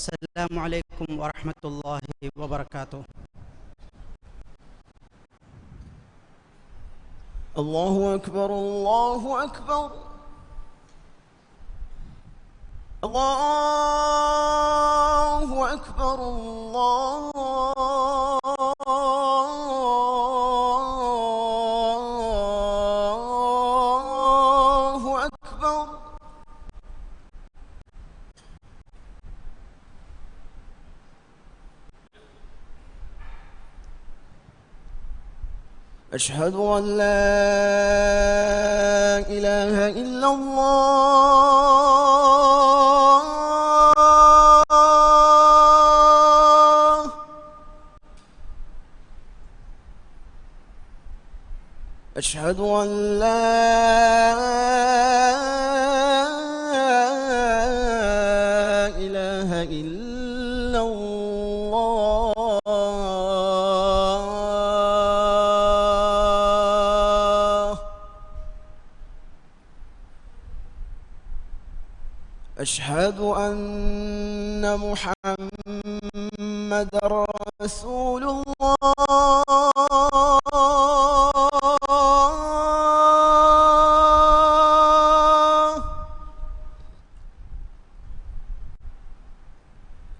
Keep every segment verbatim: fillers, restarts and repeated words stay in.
السلام عليكم ورحمة الله وبركاته. الله أكبر، الله أكبر. الله أكبر، الله أكبر. أشهد أن لا إله إلا الله. أشهد أن لا إله إلا الله. أشهد أن محمدا رسول الله.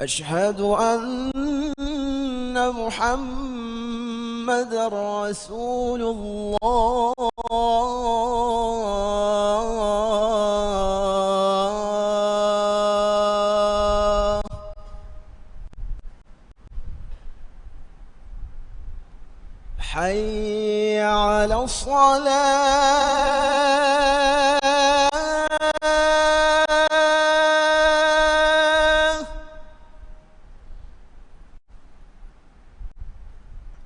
أشهد أن محمدا رسول الله. حي على الصلاة.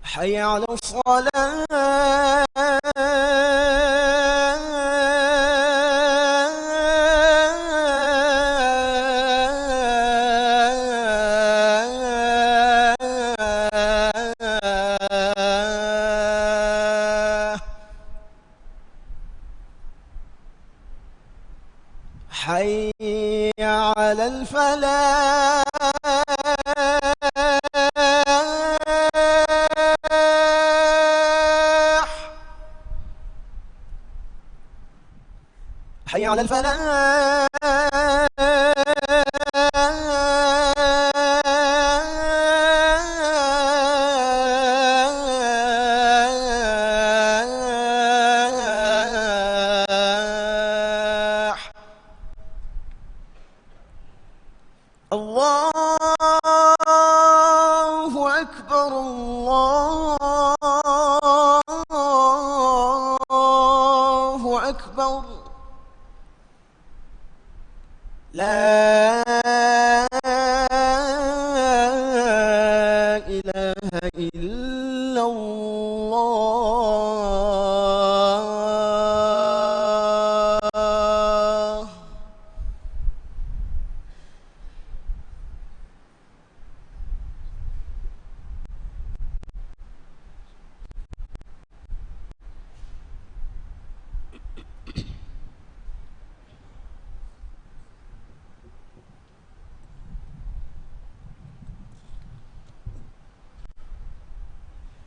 حي على الصلاة. حي على الفلاح. حي على الفلاح. الله أكبر، الله أكبر. لا إله إلا الله.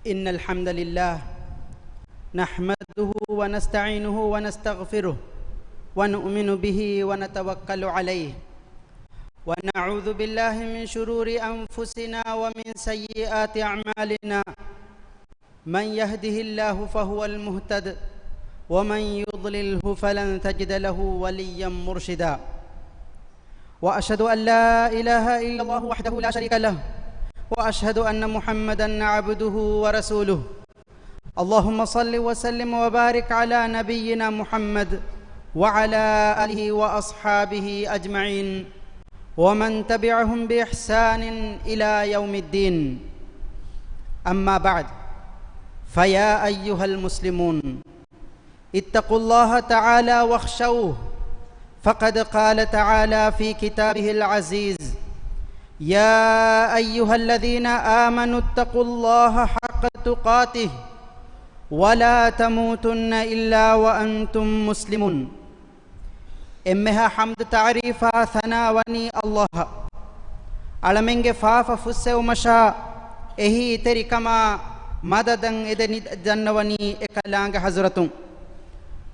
إن الحمد لله نحمده ونستعينه ونستغفره ونؤمن به ونتوكل عليه ونعوذ بالله من شرور أنفسنا ومن سيئات أعمالنا. من يهده الله فهو المهتد، ومن يضلله فلن تجد له وليا مرشدا. وأشهد أن لا إله إلا الله وحده لا شريك له، وأشهد أن محمدا عبده ورسوله. اللهم صل وسلم وبارك على نبينا محمد وعلى آله وأصحابه أجمعين ومن تبعهم بإحسان إلى يوم الدين. أما بعد، فيا أيها المسلمون، اتقوا الله تعالى واخشوه، فقد قال تعالى في كتابه العزيز: يا أيها الذين آمنوا اتقوا الله حق تقاته ولا تموتن إلا وأنتم مسلمون. އެންމެހާ ޙަމްދު ތަޢުރީފާ ސަނާ ވަނީ ﷲ އަށް. އަޅަމެންގެ ފާފަ ފުއްސެވުމަށާ އެހީތެރިކަމާ މަދަދަށް އެދެނީ ދަންނަވަނީ އެކަލާނގެ ޙަޟްރަތުން.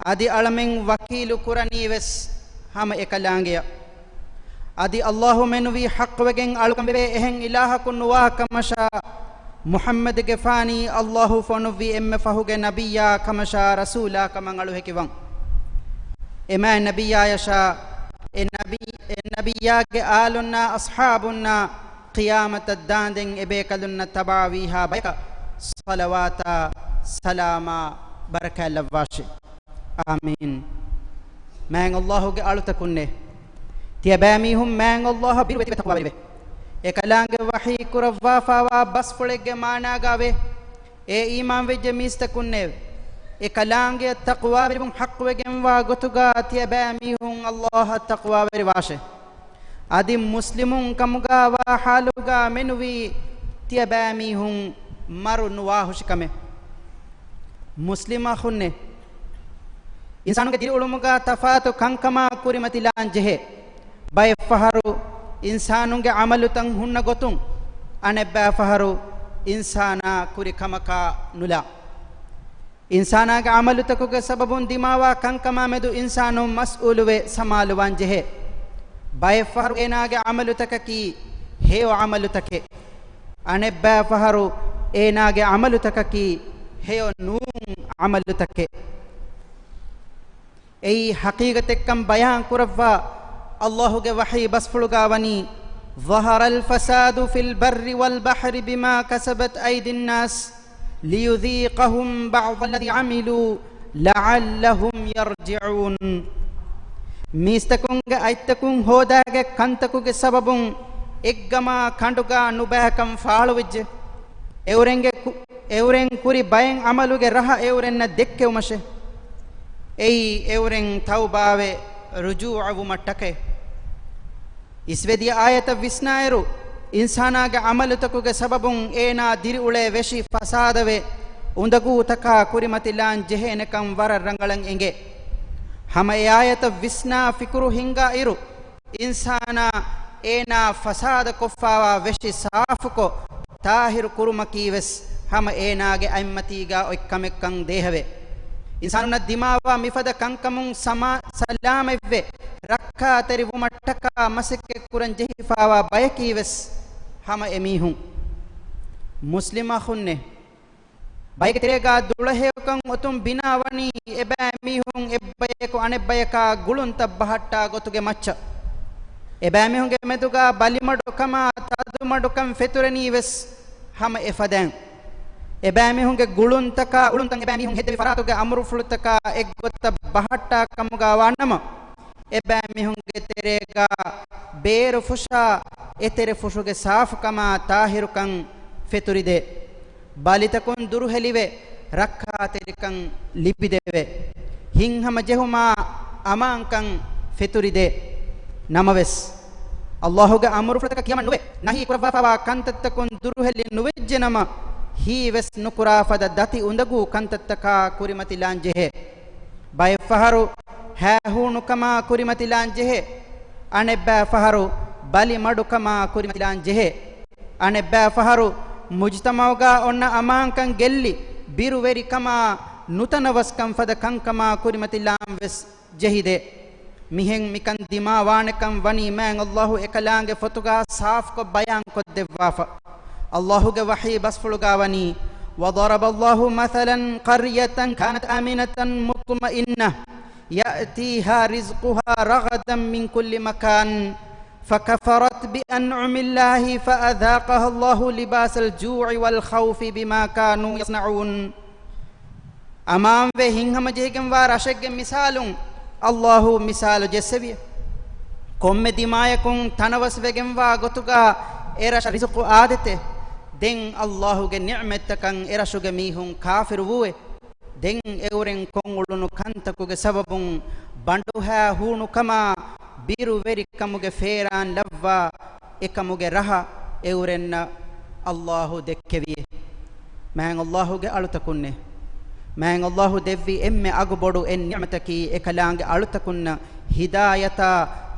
އަދި އަޅަމެން ވަކީލު ކުރަނީ ވެސް ހަމަ އެކަލާނގެއަށް. އަދި އައްލާހު މެނުވީ ޙައްޤުވެގެން އަޅުކަންވެވޭ އެހެން އިލާހަކު ނުވާ ކަމަށާ، މުޙައްމަދުގެފާނީ އައްލާހު ފޮނުއްވި އެންމެ ފަހުގެ ނަބިއްޔާ ކަމަށާ ރަސޫލާ ކަމަށް އަޅު ހެކިވަން. އެމާ ނަބިއްޔާޔަށާ، އެ ނަބި-، އެ ނަބިއްޔާގެ އާލުންނާ އަޞްޙާބުންނާ ޤިޔާމަތަށް ދާނދެން އެބޭކަލުންނަށް ތަބާވީހާ ބަޔަކަށް ޞަލަވާތާ ސަލާމާ ބަރަކާތް ލައްވާށި. އާމީން. މާތް އައްލާހުގެ އަޅުތަކުންނޭ! ތިޔަބައިމީހުން މާތް އައްލާހަށް ބިރުވެތިވެ ތަޤްވާވެރިވޭ. އެކަލާނގެ ވަޙީ ކުރައްވާފާވާ ބަސްފުޅެއްގެ މާނާގާވޭ، އޭ އީމާންވެއްޖެ މީސްތަކުންނޭވެ! އެކަލާނގެއަށް ތަޤްވާވެރިވުން ޙައްޤުވެގެންވާ ގޮތުގާ ތިޔަބައިމީހުން އައްލާހަށް ތަޤްވާވެރިވާށޭ. އަދި މުސްލިމުން ކަމުގާވާ ޙާލުގާ މެނުވީ ތިޔަބައިމީހުން މަރު ނުވާހުށިކަމެއް. މުސްލިމް އަޚުންނޭ! އިންސާނުންގެ ދިރިއުޅުމުގާ ތަފާތު ކަންކަމާ ކުރިމަތިލާން ޖެހޭ. ބައެއްފަހަރު އިންސާނުންގެ ޢަމަލުތައް ހުންނަ ގޮތުން، އަނެއްބައިފަހަރު އިންސާނާ ކުރި ކަމަކާ ނުލާ. އިންސާނާގެ ޢަމަލުތަކުގެ ސަބަބުން ދިމާވާ ކަންކަމާ މެދު އިންސާނުން މަސްއޫލުވެ ސަމާލުވާން ޖެހޭ. ބައެއްފަހަރު އޭނާގެ ޢަމަލުތަކަކީ ހެޔޮ ޢަމަލުތަކެއް. އަނެއްބައިފަހަރު އޭނާގެ ޢަމަލުތަކަކީ ހެޔޮ ނޫން ޢަމަލުތަކެއް. އެއީ ޙަޤީޤަތެއްކަން ބަޔާން ކުރައްވާ އައްލާހުގެ ވަޙީ ބަސްފުޅުގާ ވަނީ، ظهر الفساد في البر والبحر بما كسبت أيدي الناس ليذيقهم بعض الذي عملوا لعلهم يرجعون. މީސްތަކުންގެ އަތްތަކުން ހޯދާގެ ކަންތަކުގެ ސަބަބުން އެއްގަމާ ކަނޑުގާ ނުބައިކަން ފާޅުވެއްޖެ. އެއުރެންގެ ކު-، އެއުރެން ކުރި ބައެއް ޢަމަލުގެ ރަހަ އެއުރެންނަށް ދެއްކެވުމަށެ. އެއީ އެއުރެން ތައުބާވެ ރުޖޫޢަވުމަށްޓަކައި. އިސްވެދިޔަ އާޔަތަށް ވިސްނާއިރު، އިންސާނާގެ ޢަމަލުތަކުގެ ސަބަބުން އޭނާ ދިރިއުޅޭ ވެށި ފަސާދަވެ، އުނދަގޫތަކާ ކުރިމަތިލާން ޖެހޭނެކަން ވަރަށް ރަނގަޅަށް އެނގޭ. ހަމަ އެ އާޔަތަށް ވިސްނާ ފިކުރު ހިންގާ އިރު، އިންސާނާ އޭނާ ފަސާދަ ކޮށްފާވާ ވެށި ސާފުކޮށް، ޠާހިރު ކުރުމަކީ ވެސް ހަމަ އޭނާގެ އަތްމަތީގާ އޮތް ކަމެއްކަން ދޭހަވޭ. އިންސާނުންނަށް ދިމާވާ މިފަދަ ކަންކަމުން ސަމާ-، ސަލާމަތްވެ، ރައްކާތެރިވުމަށްޓަކާ މަސައްކަތްކުރަން ޖެހިފާވާ ބަޔަކީ ވެސް ހަމަ އެމީހުން. މުސްލިމް އަޚުންނޭ! ބައެއްގެ ތެރޭގާ ދުޅަހެޔޮކަން އޮތުން ބިނާވަނީ އެބައިމީހުން އެއްބަޔަކު އަނެއްބަޔަކާ ގުޅުންތައް ބަހައްޓާ ގޮތުގެ މައްޗަށް. އެބައިމީހުންގެ މެދުގާ ބަލިމަޑުކަމާ ތަދުމަޑުކަން ފެތުރެނީ ވެސް ހަމަ އެފަދައިން. އެބައިމީހުންގެ ގުޅުންތަކާ އުޅުންތައް އެބައިމީހުން ހެއްދެވި ފަރާތުގެ އަމުރުފުޅުތަކާ އެއްގޮތަށް ބަހައްޓާ ކަމުގާ ވާނަމަ، އެބައިމީހުންގެ ތެރޭގާ ބޭރު ފުށާ އެތެރެ ފުށުގެ ސާފުކަމާ ޠާހިރުކަން ފެތުރިދޭ. ބަލިތަކުން ދުރުހެލިވެ، ރައްކާތެރިކަން ލިބިދެވެ. ހިތްހަމަޖެހުމާ އަމާންކަން ފެތުރިދޭ. ނަމަވެސް، އައްލާހުގެ އަމުރުފުޅުތަކަށް ކިޔަމަން ނުވެ، ނަހީ ކުރައްވާފާވާ ކަންތައްތަކުން ދުރުހެލި ނުވެއްޖެނަމަ، ހީވެސް ނުކުރާ ފަދަ ދަތި އުނދަގޫ ކަންތައްތަކާ ކުރިމަތިލާން ޖެހޭ. ބައެއްފަހަރު ހައިހޫނުކަމާ ކުރިމަތިލާން ޖެހޭ. އަނެއްބައިފަހަރު ބަލިމަޑުކަމާ ކުރިމަތިލާން ޖެހޭ. އަނެއްބައިފަހަރު މުޖުތަމަޢުގާ އޮންނަ އަމާންކަން ގެއްލި، ބިރުވެރިކަމާ ނުތަނަވަސްކަން ފަދަ ކަންކަމާ ކުރިމަތިލާން ވެސް ޖެހިދޭ. މިހެން މިކަން ދިމާވާނެކަން ވަނީ މާތް އައްލާހު އެކަލާނގެ ފޮތުގާ ސާފުކޮށް ބަޔާންކޮށްދެއްވާފަ. އައްލާހުގެ ވަޙީ ބަސްފުޅުގާ ވަނީ، وضرب الله مثلا قرية كانت آمنة مطمئنة يأتيها رزقها رغدا من كل مكان فكفرت بأنعم الله فأذاقها الله لباس الجوع والخوف بما كانوا يصنعون. އަމާންވެ ހިތްހަމަޖެހިގެންވާ ރަށެއްގެ މިސާލުން އައްލާހު މިސާލު ޖެއްސެވި. ކޮންމެ ދިމާޔަކުން ތަނަވަސްވެގެންވާ ގޮތުގާ އެ ރަށަށް ރިޒުޤު އާދޭތެ. ދެން އައްލާހުގެ ނިޢުމަތްތަކަށް އެ ރަށުގެ މީހުން ކާފިރުވޫއެ. ދެން އެއުރެން ކޮށްއުޅުނު ކަންތަކުގެ ސަބަބުން ބަނޑުހައިހޫނުކަމާ ބިރުވެރިކަމުގެ ފޭރާން ލައްވާ އެކަމުގެ ރަހަ އެއުރެންނަށް އައްލާހު ދެއްކެވިއޭ. މާތް އައްލާހުގެ އަޅުތަކުންނޭ! މާތް އައްލާހު ދެއްވި އެންމެ އަގުބޮޑު އެއް ނިޢުމަތަކީ އެކަލާނގެ އަޅުތަކުންނަށް ހިދާޔަތާ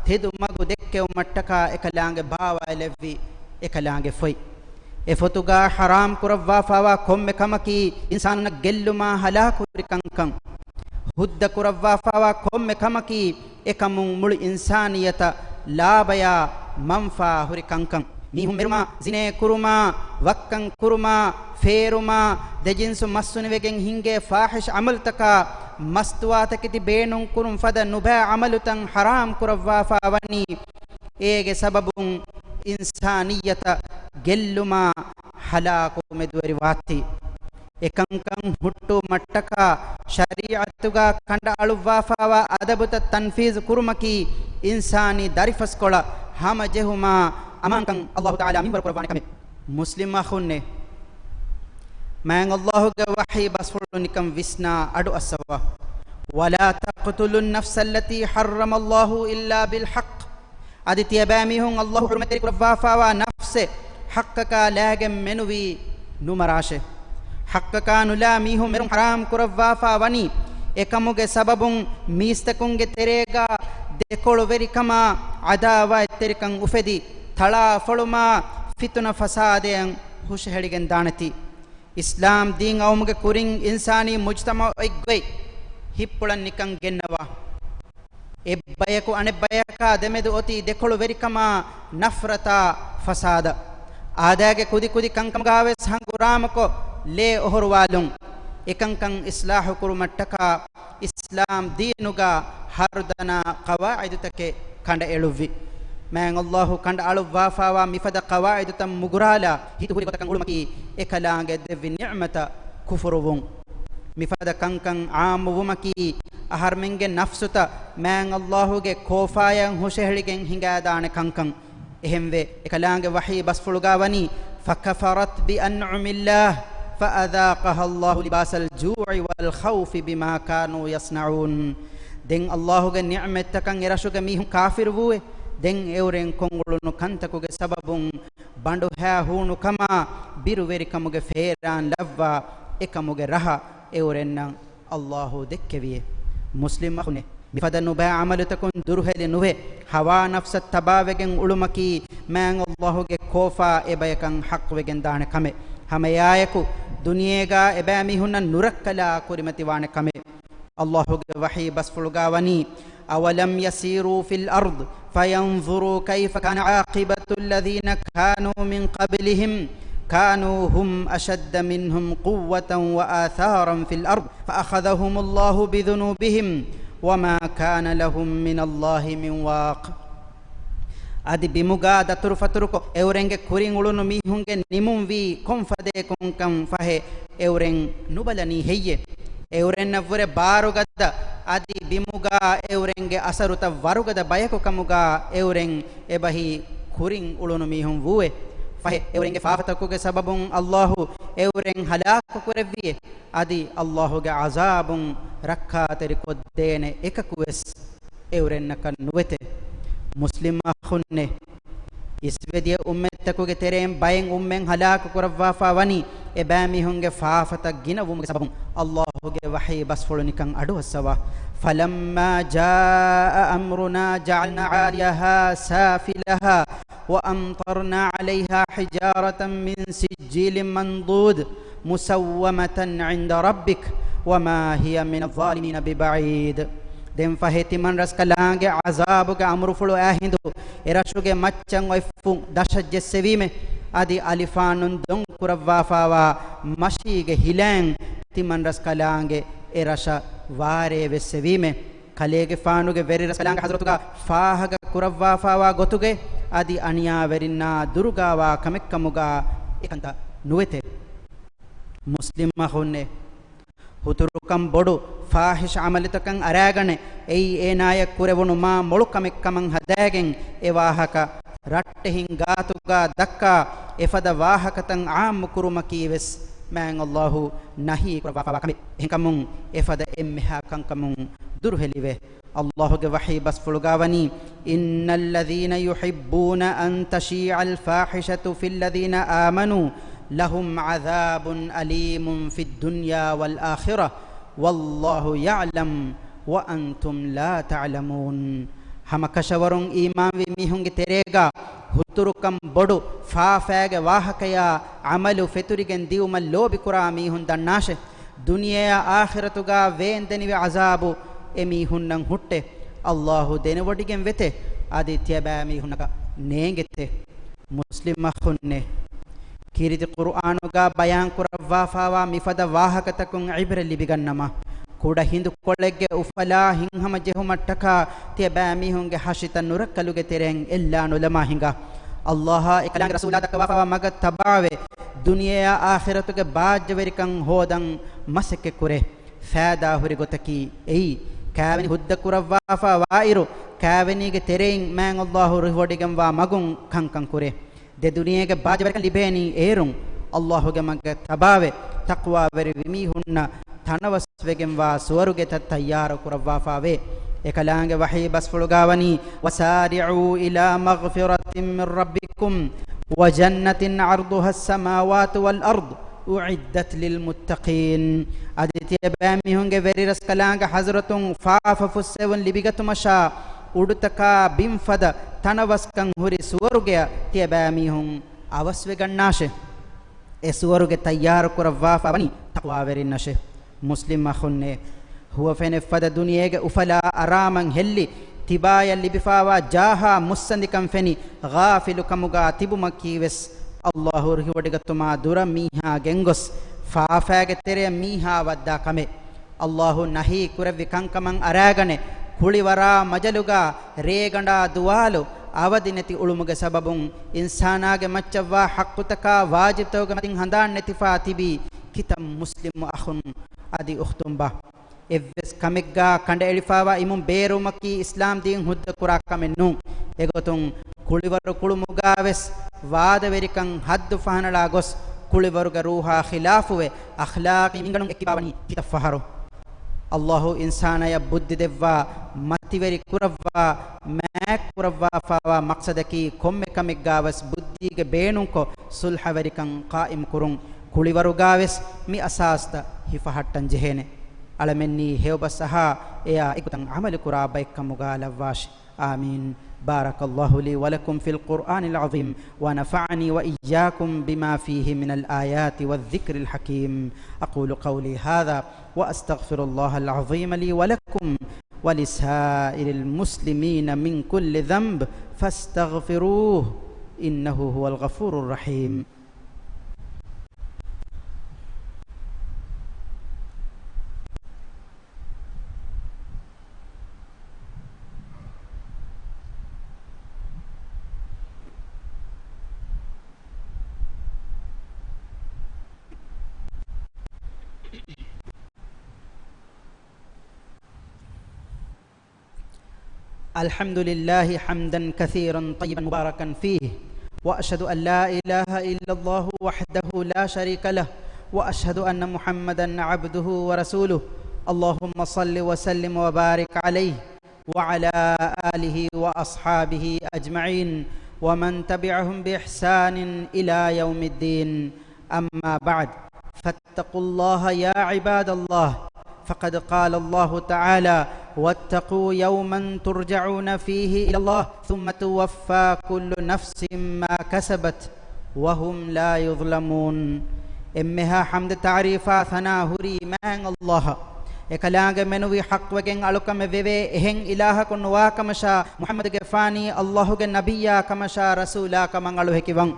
ތެދު މަގު ދެއްކެވުމަށްޓަކާ އެކަލާނގެ ބާވައިލެއްވި އެކަލާނގެ ފޮތް. އެ ފޮތުގާ ޙަރާމް ކުރައްވާފާވާ ކޮންމެ ކަމަކީ އިންސާނުންނަށް ގެއްލުމާ ހަލާކު ހުރި ކަންކަން. ހުއްދަ ކުރައްވާފާވާ ކޮންމެ ކަމަކީ އެކަމުން މުޅި އިންސާނިއްޔަތަށް ލާބަޔާ މަންފާ ހުރި ކަންކަން. މީހުން މެރުމާ، ޒިނޭ ކުރުމާ، ވައްކަން ކުރުމާ، ފޭރުމާ، ދެޖިންސު މައްސުނިވެގެން ހިންގޭ ފާޙިޝް ޢަމަލުތަކާ، މަސްތުވާތަކެތި ބޭނުން ކުރުން ފަދަ ނުބައި ޢަމަލުތައް ޙަރާމް ކުރައްވާފާ ވަނީ، އޭގެ ސަބަބުން އިންސާނިއްޔަތަށް ގެއްލުމާ ހަލާކު މެދުވެރިވާތީ. އެކަންކަން ހުއްޓުވުމަށްޓަކާ ޝަރީޢަތުގާ ކަނޑައަޅުއްވާފާވާ އަދަބުތައް ތަންފީޒު ކުރުމަކީ އިންސާނީ ދަރިފަސްކޮޅަށް ހަމަޖެހުމާ އަމާންކަން ﷲ ތަޢާލާ މިންވަރު ކުރައްވާނެ ކަމެއް. މުސްލިމް އަޚުންނޭ، މާތް ﷲގެ ވަޙީ ބަސްފުޅު ނިކަން ވިސްނާ އަޑު އައްސަވާ. ولا تقتلوا النفس التي حرم الله إلا بالحق. އަދި ތިޔަބައިމީހުން ﷲ ޙުރުމަތްތެރި ކުރައްވާފާވާ ނަފްސެއް ޙައްޤަކާ ލާގެން މެނުވީ ނުމަރާށޭ. ޙައްޤަކާ ނުލާ މީހުން މެރުން ޙަރާމް ކުރައްވާފާ ވަނީ، އެކަމުގެ ސަބަބުން މީސްތަކުންގެ ތެރޭގާ ދެކޮޅުވެރިކަމާ ޢަދާވާތްތެރިކަން އުފެދި، ތަޅާފޮޅުމާ ފިތުނަ ފަސާދައަށް ހުށަހެޅިގެން ދާނެތީ. އިސްލާމް ދީން އައުމުގެ ކުރިން އިންސާނީ މުޖްތަމަޢު އޮތްގޮތް ހިތްޕުޅަށް ނިކަން ގެންނަވާ. އެއްބަޔަކު އަނެއްބަޔަކާ ދެމެދު އޮތީ ދެކޮޅުވެރިކަމާ ނަފްރަތާ ފަސާދަ. އާދައިގެ ކުދިކުދި ކަންކަމުގާވެސް ހަނގުރާމަކޮށް، ލޭ އޮހޮރުވާލުން. އެކަންކަން އިސްލާޙު ކުރުމަށްޓަކާ އިސްލާމް ދީނުގާ ހަރުދަނާ ޤަވާޢިދުތަކެއް ކަނޑައެޅުއްވި. މާތް ﷲ ކަނޑައަޅުއްވާފާވާ މިފަދަ ޤަވާޢިދުތައް މުގުރާލާ ހިތުހުރި ގޮތަކަށް އުޅުމަކީ އެކަލާނގެ ދެއްވި ނިޢުމަތަށް ކުފުރުވުން. މިފަދަ ކަންކަން ޢާއްމުވުމަކީ އަހަރުމެންގެ ނަފްސުތައް މާތް ﷲގެ ކޯފާޔަށް ހުށަހެޅިގެން ހިނގާދާނެ ކަންކަން. އެހެންވެ، އެކަލާނގެ ވަޙީ ބަސްފުޅުގާ ވަނީ، فكفرت بأنعم الله فأذاقها الله لباس الجوع والخوف بما كانوا يصنعون. ދެން ﷲގެ ނިޢުމަތްތަކަށް އެރަށުގެ މީހުން ކާފިރުވޫއޭ. ދެން އެއުރެން ކޮށްއުޅުނު ކަންތަކުގެ ސަބަބުން ބަނޑުހައި ހޫނުކަމާ، ބިރުވެރިކަމުގެ ފޭރާން ލައްވާ، އެކަމުގެ ރަހަ އެއުރެންނަށް ﷲ ދެއްކެވިއޭ. މުސްލިމް އަޚުނޭ، މިފަދަ ނުބައި ޢަމަލުތަކުން ދުރުހެލި ނުވެ، ހަވާ ނަފްސަށް ތަބާވެގެން އުޅުމަކީ މާތް ﷲގެ ކޯފާ އެބަޔަކަށް ޙައްޤުވެގެން ދާނެ ކަމެއް. ހަމައެއާއެކު، ދުނިޔޭގާ އެބައިމީހުންނަށް ނުރައްކަލާ ކުރިމަތިވާނެ ކަމެއް. ﷲގެ ވަޙީ ބަސްފުޅުގާ ވަނީ، أولم يسيروا في الأرض فينظروا كيف كان عاقبة الذين كانوا من قبلهم كانوا هم أشد منهم قوة وآثارا في الأرض فأخذهم الله بذنوبهم وما كان لهم من الله من واق. އަދި ބިމުގާ ދަތުރުފަތުރުކޮށް، އެއުރެންގެ ކުރިން އުޅުނު މީހުންގެ ނިމުންވީ ކޮން ފަދަޔަކުންކަން ފަހެ، އެއުރެން ނުބަލަނީ ހެއްޔެ؟ އެއުރެންނަށްވުރެ ބާރުގަދަ، އަދި ބިމުގާ އެއުރެންގެ އަސަރުތައް ވަރުގަދަ ބަޔަކު ކަމުގާ އެއުރެން އެބަހީ ކުރިން އުޅުނު މީހުން ވޫއޭ. ފަހެ، އެއުރެންގެ ފާފަތަކުގެ ސަބަބުން ﷲ އެއުރެން ހަލާކު ކުރެއްވިއޭ. އަދި ﷲގެ ޢަޒާބުން ރައްކާތެރި ކޮށްދޭނެ އެކަކުވެސް އެއުރެންނަކަށް ނުވެތެ. މުސްލިމް އަޚުންނޭ، އިސްވެދިޔަ އުއްމަތްތަކުގެ ތެރެއިން ބައެއް އުއްމަތް ހަލާކު ކުރައްވާފާ ވަނީ، އެބައިމީހުންގެ ފާފަތައް ގިނަވުމުގެ ސަބަބުން. ﷲގެ ވަޙީ ބަސްފުޅު ނިކަން އަޑުއައްސަވާ. فلما جاء أمرنا جعلنا عاليها سافلها وأمطرنا عليها حجارة من سجيل منضود مسومة عند ربك وما هي من الظالمين ببعيد. ދެން ފަހެ ތިމަން ރަސްކަލާނގެ ޢަޒާބުގެ އަމުރުފުޅު އާ ހިނދު އެރަށުގެ މައްޗަށް އޮތްފުން ދަށަށް ޖެއްސެވީމެ. އަދި އަލިފާނުން ދޮން ކުރައްވާފާވާ މަށީގެ ހިލައިން ތިމަން ރަސްކަލާނގެ އެރަށަށް ވާރޭ ވެއްސެވީމެ. ކަލޭގެފާނުގެ ވެރިރަސްކަލާނގެ ޙަޟްރަތުގާ ފާހަގަ ކުރައްވާފާވާ ގޮތުގައި އަދި އަނިޔާވެރިންނާ ދުރުގާވާ ކަމެއްކަމުގާ އެކަންތައް ނުވެތެ. މުސްލިމް އަޚުންނޭ، ހުތުރުކަން ބޮޑު ފާޙިޝް ޢަމަލުތަކަށް އަރާގަނެ، އެއީ އޭނާޔަށް ކުރެވުނު މާ މޮޅު ކަމެއް ކަމަށް ހަދާގެން އެ ވާހަކަ ރައްޓެހިން ގާތުގާ ދައްކާ އެފަދަ ވާހަކަތައް ޢާއްމު ކުރުމަކީ ވެސް މާތް ﷲ ނަހީ ކުރައްވާފާވާ ކަމެއް. އެހެންކަމުން އެފަދަ އެންމެހާ ކަންކަމުން ދުރުހެލިވޭ. ﷲގެ ވަޙީ ބަސްފުޅުގާ ވަނީ، إن الذين يحبون أن تشيع الفاحشة في الذين آمنوا لهم عذاب أليم في الدنيا والآخرة والله يعلم وأنتم لا تعلمون. ހަމަކަށަވަރުން އީމާންވި މީހުންގެ ތެރޭގަ ހުތުރުކަން ބޮޑު ފާފައިގެ ވާހަކަޔާ ޢަމަލު ފެތުރިގެން ދިއުމަށް ލޯބިކުރާ މީހުން ދަންނާށެ. ދުނިޔެއާ އާޚިރަތުގަ ވޭންދެނިވި ޢަޒާބު އެމީހުންނަށް ހުއްޓޭ. ﷲ ދެނެވޮޑިގެން ވެތޭ، އަދި ތިޔަބައިމީހުންނަކަށް ނޭނގެތޭ. މުސްލިމް އަޚުންނޭ! ކީރިތި ޤުރުއާނުގަ ބަޔާން ކުރައްވާފާވާ މިފަދަ ވާހަކަތަކުން ޢިބްރަތް ލިބިގަންނަމާ، ކުޑަ ހިނދުކޮޅެއްގެ އުފަލާ ހިތްހަމަ ޖެހުމަށްޓަކާ ތިޔަބައިމީހުންގެ ހަށިތައް ނުރައްކަލުގެ ތެރެއިން އެއްލާ ނުލަމާ ހިނގާ. ﷲ އާ އެކަލާނގެ ރަސޫލާ ދައްކަވާފާވާ މަގަށް ތަބާވެ، ދުނިޔެއާ އާޚިރަތުގެ ބާއްޖަވެރިކަން ހޯދަން މަސައްކަތްކުރޭ. ފައިދާ ހުރި ގޮތަކީ އެއީ، ކާވެނި ހުއްދަ ކުރައްވާފާ ވާއިރު، ކާވެނީގެ ތެރެއިން މާތް ﷲ ރިހިވޮޑިގެންވާ މަގުން ކަންކަން ކުރޭ. ދެ ދުނިޔޭގެ ބާއްޖަވެރިކަން ލިބޭނީ އޭރުން، ﷲ ގެ މަގަށް ތަބާވެ، ތަޤްވާވެރިވި މީހުންނަށް ތަނަވަސްވެގެންވާ ސުވަރުގެތައް ތައްޔާރު ކުރައްވާފާވޭ. އެކަލާނގެ ވަޙީ ބަސްފުޅުގަ ވަނީ، وسارعوا إلى مغفرة من ربكم وجنة عرضها السماوات والأرض أعدت للمتقين. އަދި ތިޔަބައިމީހުންގެ ވެރިރަސްކަލާނގެ ޙަޟްރަތުން ފާފަ ފުއްސެވުން ލިބިގަތުމަށާ، އުޑުތަކާ ބިން ފަދަ ތަނަވަސްކަން ހުރި ސުވަރުގެއަށް ތިޔަބައިމީހުން އަވަސްވެގަންނާށެ. އެ ސުވަރުގެ ތައްޔާރު ކުރައްވާފަ ވަނީ ތަޤްވާވެރިންނަށެ. މުސްލިމް އަޚުންނޭ! ހުވަފެނެއް ފަދަ ދުނިޔޭގެ އުފަލާ އަރާމަށް ހެއްލި، ތިބާޔަށް ލިބިފާވާ ޖާހާ މުއްސަނދިކަން ފެނި، ޣާފިލު ކަމުގާ ތިބުމަކީ ވެސް، ﷲ ރިހިވޮޑިގަތުމާ ދުރަށް މީހާ ގެންގޮސް، ފާފައިގެ ތެރެއަށް މީހާ ވައްދާ ކަމެއް. ﷲ ނަހީ ކުރެއްވި ކަންކަމަށް އަރާގަނެ، ކުޅިވަރާ މަޖަލުގާ ރޭގަނޑާ ދުވާލު އަވަދި ނެތި އުޅުމުގެ ސަބަބުން، އިންސާނާގެ މައްޗަށްވާ ޙައްޤުތަކާ ވާޖިބްތަކުގެ މަތިން ހަނދާން ނެތިފާ ތިބީ ކިތައް މުސްލިމް އަޚުން އަދި އުޚްތުންބާ؟ އެއްވެސް ކަމެއްގާ ކަނޑައެޅިފާވާ އިމުން ބޭރުވުމަކީ އިސްލާމް ދީން ހުއްދަ ކުރާ ކަމެއް ނޫން. އެގޮތުން ކުޅިވަރު ކުޅުމުގާ ވެސް ވާދަވެރިކަން ހައްދު ފަހަނަޅާ ގޮސް، ކުޅިވަރުގެ ރޫޙާ ޚިލާފުވެ، އަޚްލާޤީ މިންގަނޑުން އެއްކިބާވަނީ ކިތައް ފަހަރު؟ ﷲ އިންސާނާޔަށް ބުއްދި ދެއްވާ، މަތިވެރި ކުރައްވާ، މާތް ކުރައްވާފާވާ މަޤްޞަދަކީ ކޮންމެ ކަމެއްގާ ވެސް ބުއްދީގެ ބޭނުންކޮށް، ޞުލްޙަވެރިކަން ޤާއިމް ކުރުން. ކުޅިވަރުގާ ވެސް މި އަސާސްތައް ހިފަހައްޓަން ޖެހޭނެ. އަޅަމެންނީ ހެޔޮބަސް އަހާ، އެއާ އެގޮތަށް ޢަމަލު ކުރާ ބައެއްކަމުގާ ލައްވާށި. آمين. بارك الله لي ولكم في القرآن العظيم، ونفعني وإياكم بما فيه من الآيات والذكر الحكيم. أقول قولي هذا وأستغفر الله العظيم لي ولكم ولسائر المسلمين من كل ذنب فاستغفروه إنه هو الغفور الرحيم. الحمد لله حمدا كثيرا طيبا مباركا فيه، وأشهد أن لا إله إلا الله وحده لا شريك له، وأشهد أن محمدا عبده ورسوله. اللهم صل وسلم وبارك عليه وعلى آله وأصحابه أجمعين ومن تبعهم بإحسان إلى يوم الدين. أما بعد، فاتقوا الله يا عباد الله، فقد قال الله تعالى: واتقوا يوما ترجعون فيه إلى الله ثم توفى كل نفس ما كسبت وهم لا يظلمون. އެންމެހާ ޙަމްދު ތަޢުރީފާ ސަނާ ހުރީ މާތް ﷲ އަށް. އެކަލާނގެ މެނުވީ ޙައްޤުވެގެން އަޅުކަމެއް ވެވޭ އެހެން އިލާހަކު ނުވާކަމަށާ، މުޙައްމަދުގެފާނީ ﷲ ގެ ނަބިއްޔާ ކަމަށާ ރަސޫލާ ކަމަށް އަޅުހެކިވަން.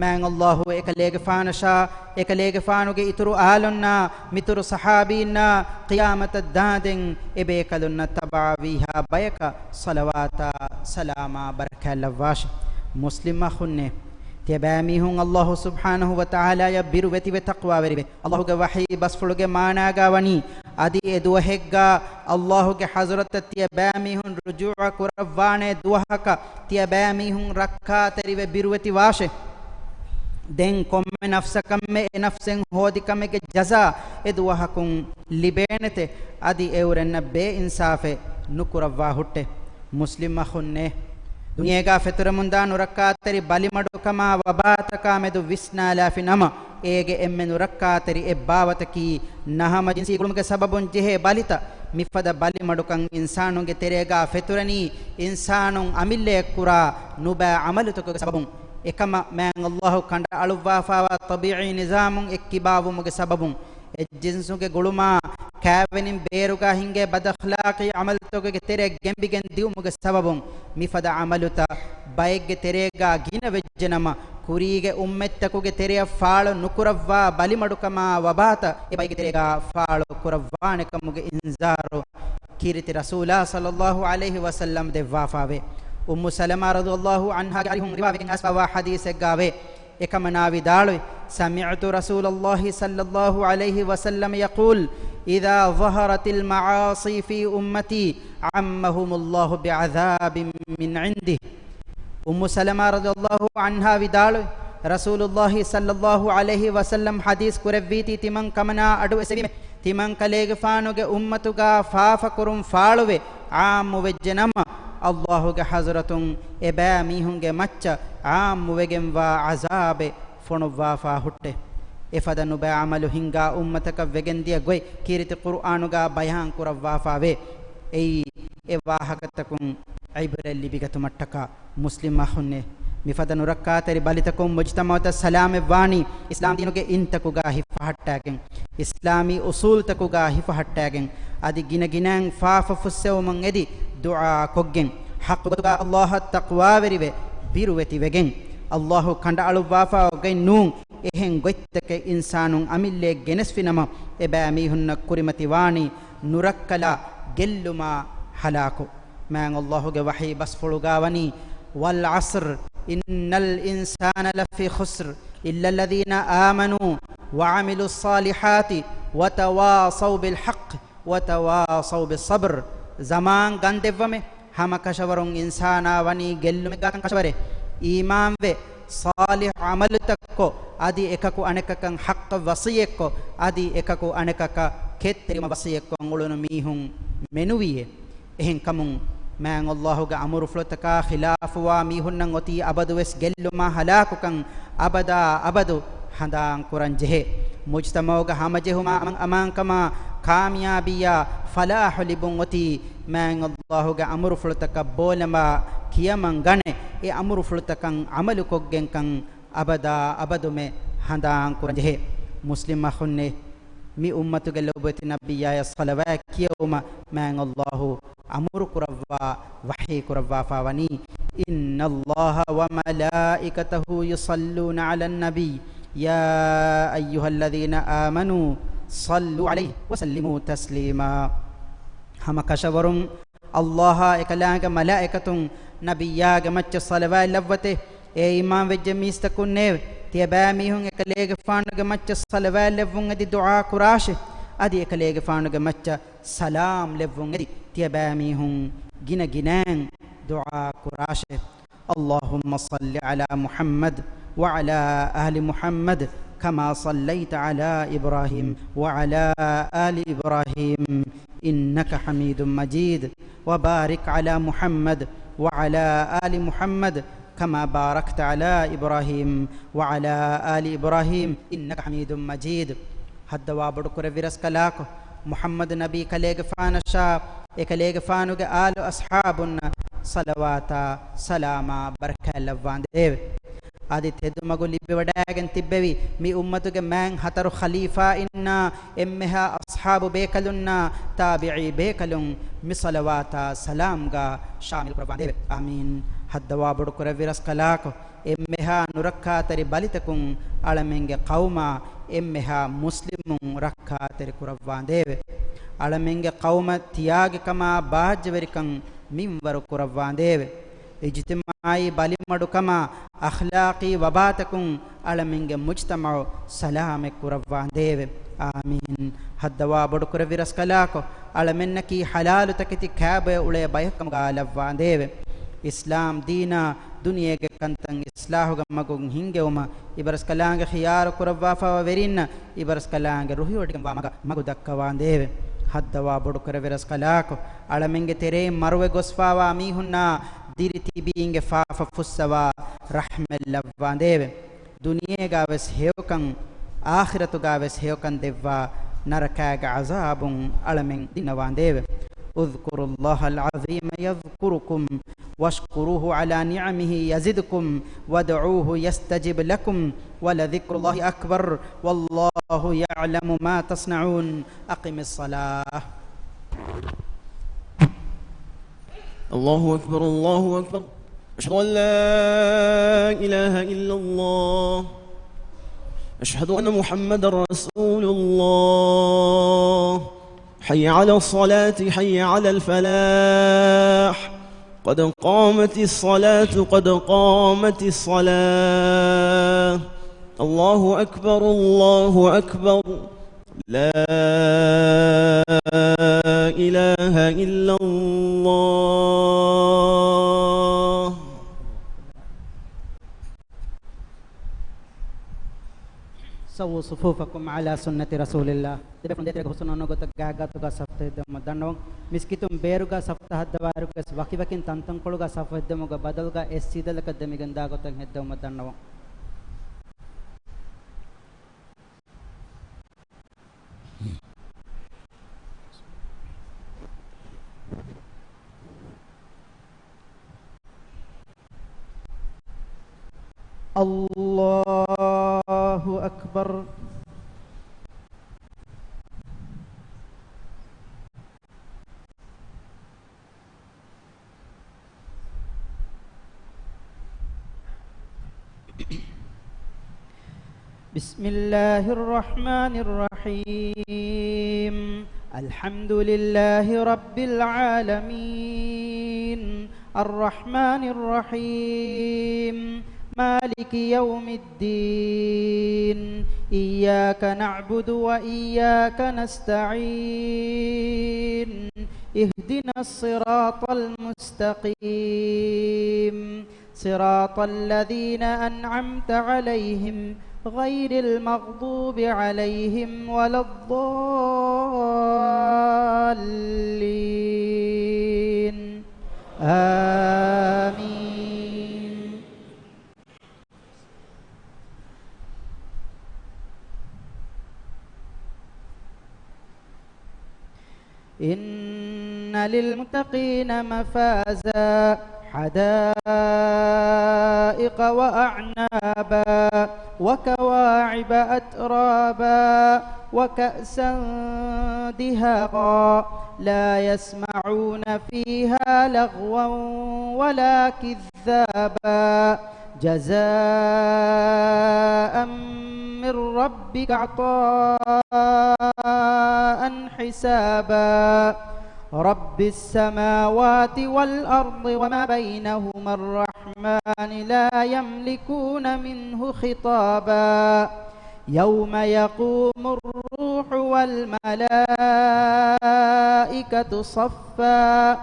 މާތް ﷲ އެކަލޭގެފާނަށާ، އެކަލޭގެފާނުގެ އިތުރު އާލުންނާ، މިތުރު ޞަޙާބީންނާ، ޤިޔާމަތަށް ދާނދެން އެބޭކަލުންނަށް ތަބަޢަވީހާ ބަޔަކަށް ޞަލަވާތާ ސަލާމާ ބަރަކާތް ލައްވާށި. މުސްލިމް އަޚުންނޭ! ތިޔަބައިމީހުން ﷲ ސުބްޙާނަހޫ ވަތަޢާލާޔަށް ބިރުވެތިވެ ތަޤްވާވެރިވެ. ﷲ ގެ ވަޙީ ބަސްފުޅުގެ މާނާގާ ވަނީ، އަދި އެ ދުވަހެއްގާ ﷲ ގެ ޙަޟްރަތަށް ތިޔަބައިމީހުން ރުޖޫޢަ ކުރައްވާނެ ދުވަހަކަށް ތިޔަބައިމީހުން ރައްކާތެރިވެ ބިރުވެތި ވާށެ. ދެން ކޮންމެ ނަފްސަކަށްމެ އެ ނަފްސެއް ހޯދި ކަމެއްގެ ޖަޒާ އެ ދުވަހަކުން ލިބޭނެތެ. އަދި އެއުރެންނަށް ބޭއިންސާފެއް ނުކުރައްވާ ހުއްޓެ. މުސްލިމް އަޚުންނޭ! ދުނިޔޭގާ ފެތުރެމުންދާ ނުރައްކާތެރި ބަލިމަޑުކަމާ ވަބާތަކާ މެދު ވިސްނާލާފި ނަމަ، އޭގެ އެންމެ ނުރައްކާތެރި އެއްބާވަތަކީ، ނަހަމަޖިންސީ ގުޅުމުގެ ސަބަބުން ޖެހޭ ބަލިތައް. މިފަދަ ބަލިމަޑުކަން އިންސާނުންގެ ތެރޭގާ ފެތުރަނީ، އިންސާނުން އަމިއްލައަށް ކުރާ ނުބައި ޢަމަލުތަކުގެ ސަބަބުން. އެކަމަށް މާތް ﷲ ކަނޑައަޅުއްވާފާވާ ޠަބީޢީ ނިޒާމުން އެއްކިބާވުމުގެ ސަބަބުން، އެއްޖިންސުގެ ގުޅުމާ ކާވެނިން ބޭރުގާ ހިނގޭ ބަދްއަޚްލާޤީ ޢަމަލުތަކުގެ ތެރެއަށް ގެނބިގެން ދިއުމުގެ ސަބަބުން، މިފަދަ ޢަމަލުތައް ބައެއްގެ ތެރޭގާ ގިނަ ވެއްޖެނަމަ، ކުރީގެ އުއްމަތްތަކުގެ ތެރެއަށް ފާޅު ނުކުރައްވާ ބަލިމަޑުކަމާ ވަބާތައް އެބައިގެ ތެރޭގާ ފާޅު ކުރައްވާނެކަމުގެ އިންޒާރު ކީރިތި ރަސޫލާ ޞައްލައްލާހު ޢަލައިހި ވަސައްލަމް ދެއްވާފާވޭ. އުއްމު ސަލަމާ ރަޟިޔައްލާހު ޢަންހާގެ އަރިހުން ރިވާވެގެން އައިސްފާވާ ޙަދީޘެއްގާވޭ. އެކަމަނާ ވިދާޅުވި، سمعت رسول الله صلى الله عليه وسلم يقول، إذا ظهرت المعاصي في أمتي عمهم الله بعذاب من عنده. އުއްމު ސަލަމާ ރަޟިޔައްލާހު ޢަންހާ ވިދާޅުވި، ރަސޫލުއްލާހި ޞައްލައްލާހު ޢަލައިހި ވަސައްލަމް ޙަދީޘް ކުރެއްވީތީ ތިމަން ކަމަނާ އަޑު އެސެވީމެ، ތިމަން ކަލޭގެފާނުގެ އުއްމަތުގާ ފާފަކުރުން ފާޅުވެ ޢާއްމު ވެއްޖެ ނަމަ، ﷲ ގެ ޙަޟްރަތުން އެބައިމީހުންގެ މައްޗަށް ޢާއްމުވެގެންވާ ޢަޒާބެއް ފޮނުއްވާފާ ހުއްޓޭ. އެފަދަ ނުބައި ޢަމަލު ހިންގާ އުއްމަތަކަށް ވެގެންދިޔަ ގޮތް ކީރިތި ޤުރުއާނުގާ ބަޔާން ކުރައްވާފާވޭ. އެއީ އެ ވާހަކަތަކުން ޢިބްރަތް ލިބިގަތުމަށްޓަކާ. މުސްލިމް އަޚުންނޭ! މިފަދަ ނުރައްކާތެރި ބަލިތަކުން މުޖްތަމަޢުތައް ސަލާމަތްވާނީ އިސްލާމް ދީނުގެ އިންތަކުގާ ހިފަހައްޓާގެން، އިސްލާމީ އުޞޫލްތަކުގާ ހިފަހައްޓާގެން، އަދި ގިނަ ގިނައިން ފާފަ ފުއްސެވުމުން އެދި ދުޢާ ކޮށްގެން، ޙައްޤު ގޮތުގާ ﷲ އަށް ތަޤްވާވެރިވެ، ބިރުވެތިވެގެން. ﷲ ކަނޑައަޅުއްވާފާ ގޮތް ނޫން، އެހެން ގޮތްތަކެއް އިންސާނުން އަމިއްލައަށް ގެނެސްފިނަމަ، އެބައިމީހުންނަށް ކުރިމަތިވާނީ ނުރައްކަލާ ގެއްލުމާ ހަލާކު. މާތް ﷲ ގެ ވަޙީ ބަސްފުޅުގާ ވަނީ، والعصر إن الإنسان لفي خسر إلا الذين آمنوا وعملوا الصالحات وتواصوا بالحق وتواصوا بالصبر. ޒަމާން ގަންދެއްވަމެ، ހަމަ ކަށަވަރުން އިންސާނާ ވަނީ ގެއްލުމެއްގާކަން ކަށަވަރޭ. އީމާންވެ، ޞާލިޙު ޢަމަލުތައްކޮށް، އަދި އެކަކު އަނެކަކަށް ޙައްޤަށް ވަޞިއްޔަތްކޮށް، އަދި އެކަކު އަނެކަކަށް ކެތްތެރިވުމަށް ވަޞިއްޔަތްކޮށް އުޅުނު މީހުން މެނުވީއޭ. އެހެންކަމުން، މާތް ﷲ ގެ އަމުރުފުޅުތަކާ ޚިލާފުވާ މީހުންނަށް އޮތީ އަބަދުވެސް ގެއްލުމާ ހަލާކުކަން އަބަދާ އަބަދު ހަނދާން ކުރަން ޖެހޭ. މުޖްތަމަޢުގަ ހަމަޖެހުމާ އަމަން އަމާންކަމާ ކާމިޔާބީއާ ފަލާޙު ލިބުން އޮތީ މާތް ﷲ ގެ އަމުރުފުޅުތަކަށް ބޯލަމާ ކިޔަމަން ގަނެ، އެ އަމުރުފުޅުތަކަށް ޢަމަލުކޮށްގެންކަން އަބަދާ އަބަދުމެ ހަނދާން ކުރަން ޖެހޭ. މުސްލިމް އަޚުންނޭ! މި އުއްމަތުގެ ލޯބިވެތި ނަބިއްޔާޔަށް ޞަލަވާތް ކިޔެވުމަށް މާތް ﷲ އަމުރު ކުރައްވާ، ވަޙީ ކުރައްވާފާ ވަނީ، إن الله وملائكته يصلون على النبي يا أيها الذين آمنوا صلوا عليه وسلموا تسليما. ހަމަ ކަށަވަރުން ﷲ އާ އެކަލާނގެ މަލާއިކަތުން ނަބިއްޔާގެ މައްޗަށް ޞަލަވާތް ލައްވަތޭ. އޭ އީމާންވެއްޖެ މީސްތަކުންނޭވެ! ތިޔަބައިމީހުން އެކަލޭގެފާނުގެ މައްޗަށް ޞަލަވާތް ލެއްވުން އެދި ދުޢާ ކުރާށޭ. އަދި އެކަލޭގެފާނުގެ މައްޗަށް ސަލާމް ލެއްވުން އެދި ތިޔަބައިމީހުން ގިނަ ގިނައިން ދުޢާ ކުރާށޭ. اللهم صل على محمد وعلى آل محمد كما صليت على إبراهيم وعلى آل إبراهيم إنك حميد مجيد. وبارك على محمد وعلى آل محمد كما باركت على إبراهيم وعلى آل إبراهيم إنك حميد مجيد. ހައްދަވާ ބޮޑުކުރެއްވި ރަސްކަލާކޮ، މުޙައްމަދު ނަބީ ކަލޭގެފާނަށާ އެކަލޭގެފާނުގެ އާލު އަޞްޙާބުންނަށް ޞަލަވާތާ ސަލާމާ ބަރަކާތް ލައްވާނދޭވެ. އަދި ތެދުމަގު ލިބިވަޑައިގެން ތިއްބެވި މި އުއްމަތުގެ މާތް ހަތަރު ޚަލީފާއިންނާ އެންމެހާ އަޞްޙާބު ބޭކަލުންނާ ތާބިޢީ ބޭކަލުން މި ޞަލަވާތާ ސަލާމްގާ ޝާމިލް ކުރައްވާނދޭވެ. އާމީން. ހައްދަވާ ބޮޑުކުރެއްވި ރަސްކަލާކޮ، އެންމެހާ ނުރައްކާތެރި ބަލިތަކުން އަޅަމެންގެ ޤައުމާ އެންމެހާ މުސްލިމުން ރައްކާތެރި ކުރައްވާނދޭވެ. އަޅަމެންގެ ޤައުމަށް ތިޔާގިކަމާ ބާއްޖަވެރިކަން މިންވަރު ކުރައްވާނދޭވެ. އިޖްތިމާޢީ ބަލިމަޑުކަމާ އަޚްލާޤީ ވަބާތަކުން އަޅަމެންގެ މުޖްތަމަޢު ސަލާމަތް ކުރައްވާނދޭވެ. އާމީން. ހައްދަވާ ބޮޑުކުރެއްވި ރަސްކަލާކޮ، އަޅަމެންނަކީ ޙަލާލު ތަކެތި ކާބޮއެ އުޅޭ ބަޔަކަމުގާ ލައްވާނދޭވެ. އިސްލާމް ދީނާ ދުނިޔޭގެ ކަންތައް އިޞްލާޙުގެ މަގުން ހިންގެވުމަށް އިބަރަސްކަލާނގެ ޚިޔާރު ކުރައްވާފައިވާ ވެރިންނަށް އިބަރަސްކަލާނގެ ރުހިވޮޑިގެންވާ މަގަށް މަގު ދައްކަވާނދޭވެ. ހައްދަވާ ބޮޑުކުރެއްވި ރަސްކަލާކޮ، އަޅަމެންގެ ތެރެއިން މަރުވެ ގޮސްފާވާ މީހުންނާ ދިރި ތިބީންގެ ފާފަ ފުއްސަވާ ރަޙްމަތް ލައްވާނދޭވެ. ދުނިޔޭގާވެސް ހެޔޮކަން، އާޚިރަތުގާވެސް ހެޔޮކަން ދެއްވާ ނަރަކާގެ ޢަޒާބުން އަޅަމެން ދިންނަވާނދޭވެ. اذكروا الله العظيم يذكركم واشكروه على نعمه يزدكم وادعوه يستجب لكم ولذكر الله أكبر والله يعلم ما تصنعون. أقم الصلاة. الله أكبر، الله أكبر. أشهد أن لا إله إلا الله. أشهد أن محمدا رسول الله. حي على الصلاة، حي على الفلاح. قد قامت الصلاة، قد قامت الصلاة. الله أكبر، الله أكبر. لا إله إلا الله. سووا صفوفكم على سنة رسول الله. ދެބޭފުޅުން ދޭތެރޭގަ ހުސްނު ގޮތަށް ގާތްގާތުގަ ސަފުތައް ހެއްދެވުމަށް ދަންނަވަން. މިސްކިތުން ބޭރުގަ ސަފުތައް ހައްދަވާއިރުގަސް ވަކިވަކިން ތަންތަންކޮޅުގަ ސަފު ހެއްދެވުމުގެ ބަދަލުގަ އެއް ސީދަލަކަށް ދެމިގެންދާ ގޮތަށް ހެއްދެވުމަށް ދަންނަވަން. الله أكبر. بسم الله الرحمن الرحيم. الحمد لله رب العالمين. الرحمن الرحيم. مالك يوم الدين. إياك نعبد وإياك نستعين. اهدنا الصراط المستقيم. صراط الذين أنعمت عليهم غير المغضوب عليهم ولا الضالين. آمين. إن للمتقين مفازا، حدائق وأعنابا، وكواعب أترابا، وكأسا دهاقا، لا يسمعون فيها لغوا ولا كذابا. كذابا، جزاء من ربك عطاء حسابا. رب السماوات والأرض وما بينهما الرحمن لا يملكون منه خطابا. يوم يقوم الروح والملائكة صفا.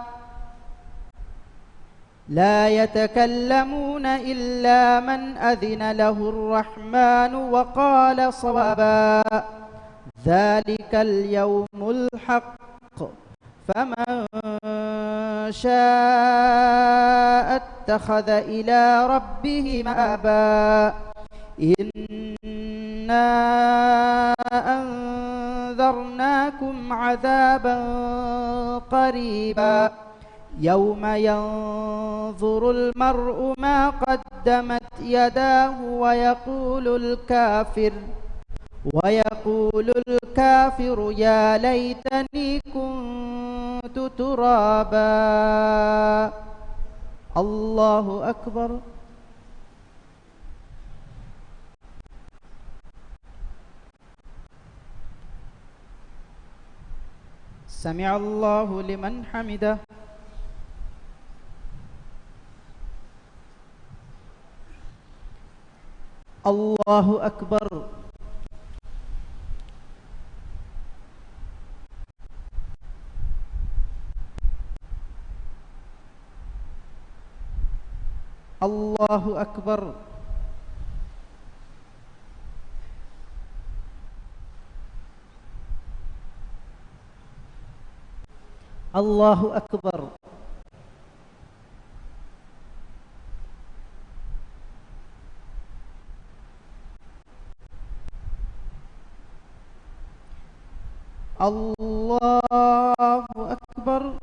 لا يتكلمون إلا من أذن له الرحمن وقال صوابا. ذلك اليوم الحق. فمن شاء اتخذ إلى ربه مآبا. إنا أنذرناكم عذابا قريبا. يوم ينظر المرء ما قدمت يداه ويقول الكافر، ويقول الكافر يا ليتني كنت ترابا. الله أكبر. سمع الله لمن حمده. الله أكبر. الله أكبر. الله أكبر. الله أكبر.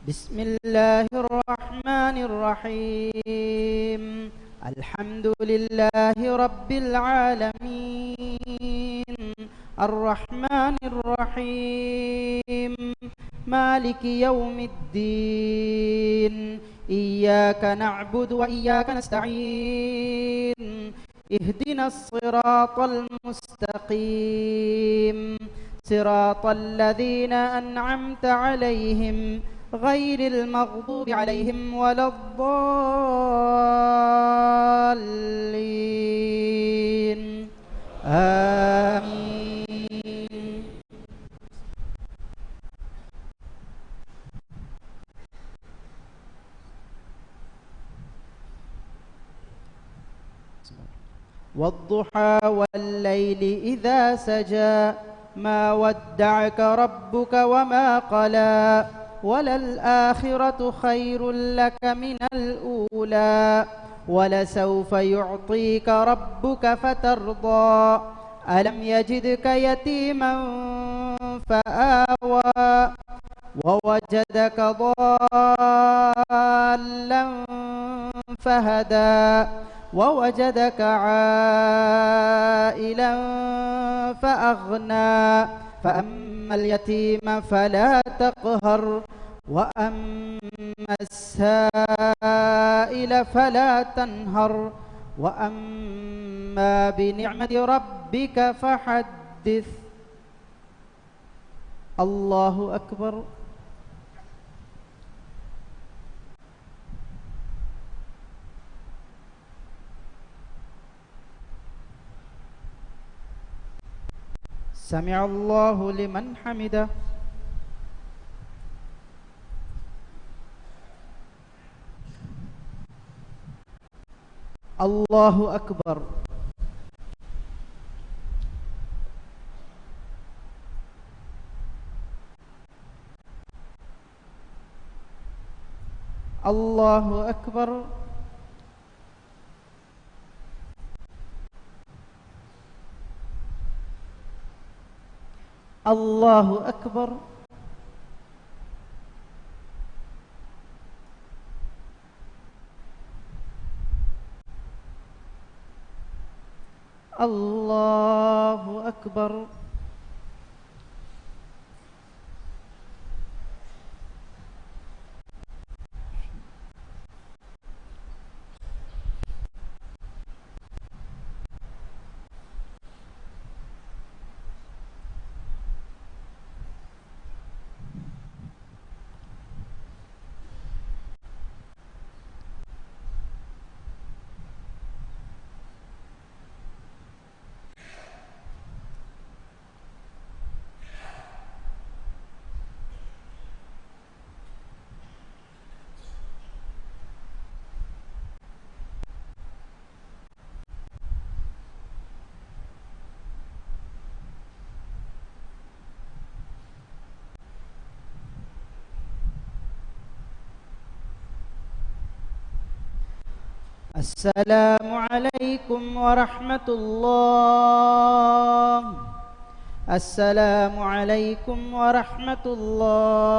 بسم الله الرحمن الرحيم. الحمد لله رب العالمين. الرحمن الرحيم. مالك يوم الدين. إياك نعبد وإياك نستعين. اهدنا الصراط المستقيم. صراط الذين أنعمت عليهم غير المغضوب عليهم ولا الضالين. آمين. والضحى والليل إذا سجى. ما ودعك ربك وما قلى. وللآخرة خير لك من الأولى. ولسوف يعطيك ربك فترضى. ألم يجدك يتيما فآوى. ووجدك ضالا فهدى. ووجدك عائلا فأغنى. فأما اليتيم فلا تقهر. وأما السائل فلا تنهر. وأما بنعمة ربك فحدث. الله أكبر. سمع الله لمن حمده. الله أكبر. الله أكبر. الله أكبر. الله أكبر. السلام عليكم ورحمة الله. السلام عليكم ورحمة الله.